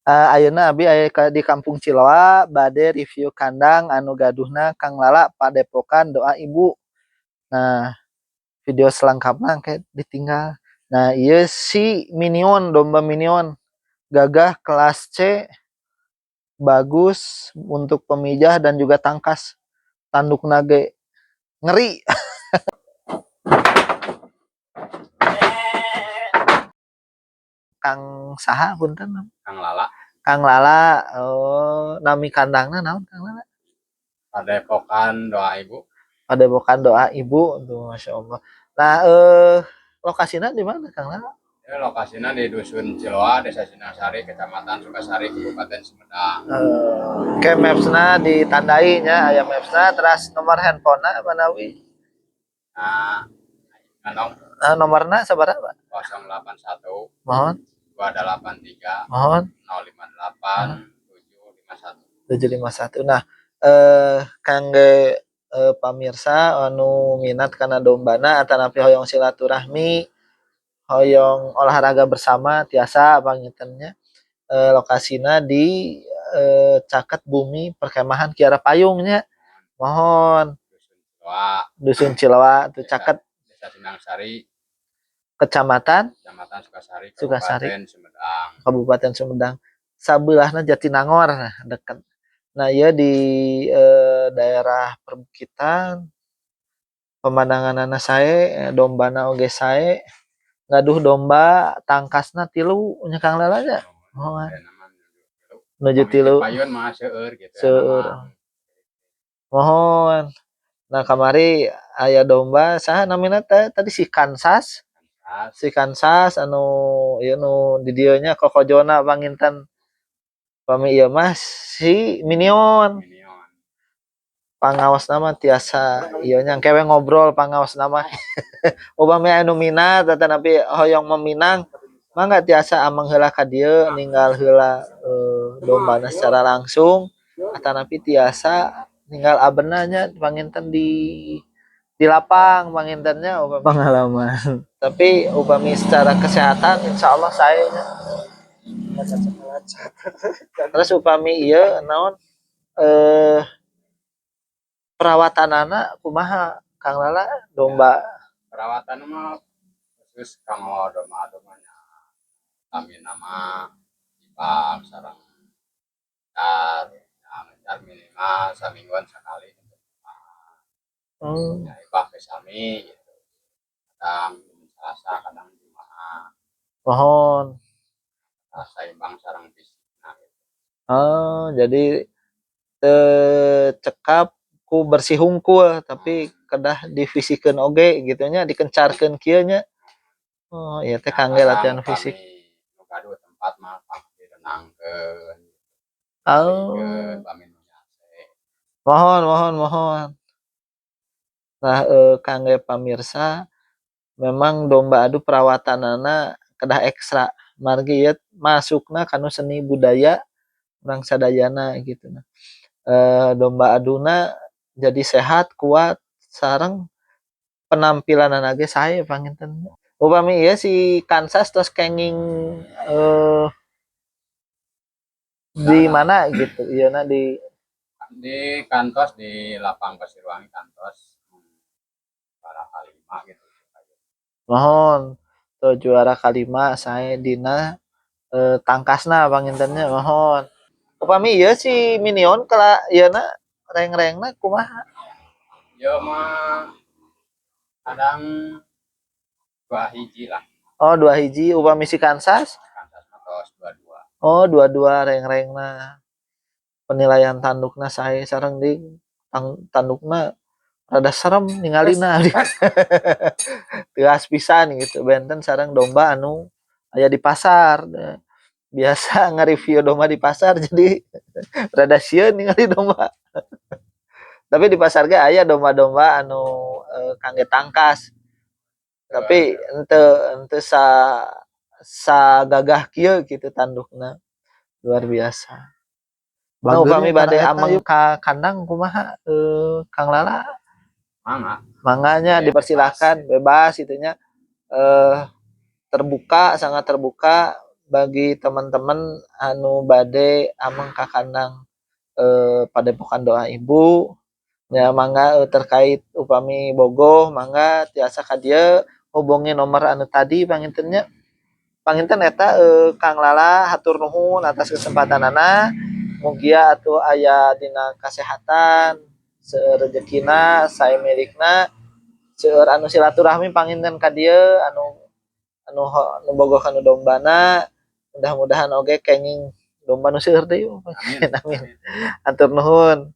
Ayeuna abi aya di Kampung Ciloa bade review kandang anu gaduhna Kang Lala, Padepokan Doa Ibu. Nah, video selengkapna engke ditinggal. Nah, ieu si Minion, domba Minion gagah kelas C, bagus untuk pemijah dan juga tangkas. Tandukna ge ngeri. Kang saha punten? Kang Lala. Kang Lala. Oh, nami kandangna naon, Kang Lala? Padepokan Doa Ibu. Padepokan Doa Ibu tuh, Masya Allah. Nah, lokasinya di mana, Kang Lala? Ya, lokasinya di Dusun Ciloa, Desa Sinangsari, Kecamatan Sukasari, Kabupaten Sumedang. Oke, mapsna ditandai nya, aya mapsna, terus nomor handphonena manawi? Nah, kantong. Nah, nomorna sabaraha, Pak? 081 Mohon. 283 Mohon. 058 751. 751. Nah, kangge pamirsa anu minat kana dombana atanapi hoyong silaturahmi, hoyong olahraga bersama, tiasa panginten nya. Lokasina di caket bumi perkemahan Kiara Payung nya. Mohon. Dusun Ciloa. Dusun Ciloa tuh caket. Desa Sinangsari. Kecamatan Kecamatan Sukasari, Sukasari. Kabupaten Sumedang. Kabupaten Sumedang. Sabelahna Jatinangor, nah, deket. Nah, ieu di daerah perbukitan, pemandanganna sae, dombana oge sae. Gaduh domba tangkasna tilu nya, Kang Lala, nya. Mohon. Nuju tilu. Payun mah seueur gitu. Seueur. Mohon. Nah, kamari aya domba saha namina teh tadi? Si Kansas. Si Kansas anu ieu nu di dieu nya, kokojona panginten. Pami ieu mah si Minion. Minion. Pangaosna mah tiasa ieu nya, engke we ngobrol pangaosna mah. Upami anu minat atanapi hoyong meminang, mangga tiasa ameng heula ka dieu, ninggal heula dombana secara langsung, atanapi tiasa ninggal abena nya panginten di lapang panginten nya, upami pengalaman. Tapi upami secara kesehatan insya Allah sae nya. Terus upami ieu naon, perawatanana kumaha, Kang Lala, domba? Perawatan mah khusus kanggo domba-domba nya kami nama ibak sareng ngecar ya, ngecar minimal samingguan sekali. Ya, ibak ke sami gitu, kadang Selasa, kadang Jumat. Mohon. Saimbang sareng fisikna gitu. Oh, jadi teu cekap ku bersih hungkul, tapi kedah difisikeun oge gitu nya, dikencarkeun kieu nya. Oh, ieu teh kangge latihan fisik. Nu gaduh tempat mah direnangkeun. Oh. Pami nu hese. Mohon, mohon, mohon. Nah, kangge pamirsa, memang domba adu perawatanana kedah ekstra. Margi ieu masukna kanu seni budaya urang sadayana gitu nah. Domba aduna jadi sehat, kuat, sareng penampilanana ge sae panginten. Upami ieu si Kansas tos kenging di mana gitu ieuna di? Di kantos, di lapang Pasirwangi kantos juara kalima gitu. Mohon, tuh juara kalima sae dina tangkasna panginten nya. Mohon. Upami ieu si Minion kala ieuna reng-rengna kumaha? Ieu mah kadang 2 hiji lah. Oh, 2 hiji. Upami si Kansas? Kansas mah tos 22. Oh, 22 reng-rengna. Penilaian tandukna sae, sareng di tandukna rada serem ningalina, tegas pisan gitu. Benten sareng domba anu aya di pasar. Biasa nge-review domba di pasar, jadi rada sieun ningali domba. Tapi di pasar ge aya domba-domba anu kangge tangkas, tapi henteu sa gagah kieu gitu. Tandukna luar biasa. Nah, upami bade ameng ka kandang kumaha, Kang Lala? Mangga. Mangga nya. Ya, dipersilahkan, bebas, itunya terbuka, sangat terbuka. Bagi teman-teman anu bade ameng ka kandang Padepokan Doa Ibu ya, mangga terkait upami bogoh, mangga tiasa ka dieu, hubungi nomor anu tadi panginten nya. Panginten eta Kang Lala, hatur nuhun atas kesempatanana. Mugia atuh aya dina kasehatan, seueur rejekina, sae milikna, seueur anu silaturahmi panginten ka dieu anu anu anu bogoh kanu dombana. Mudah-mudahan oge kenging domba nu seueur deui. Amin. Amin, hatur nuhun.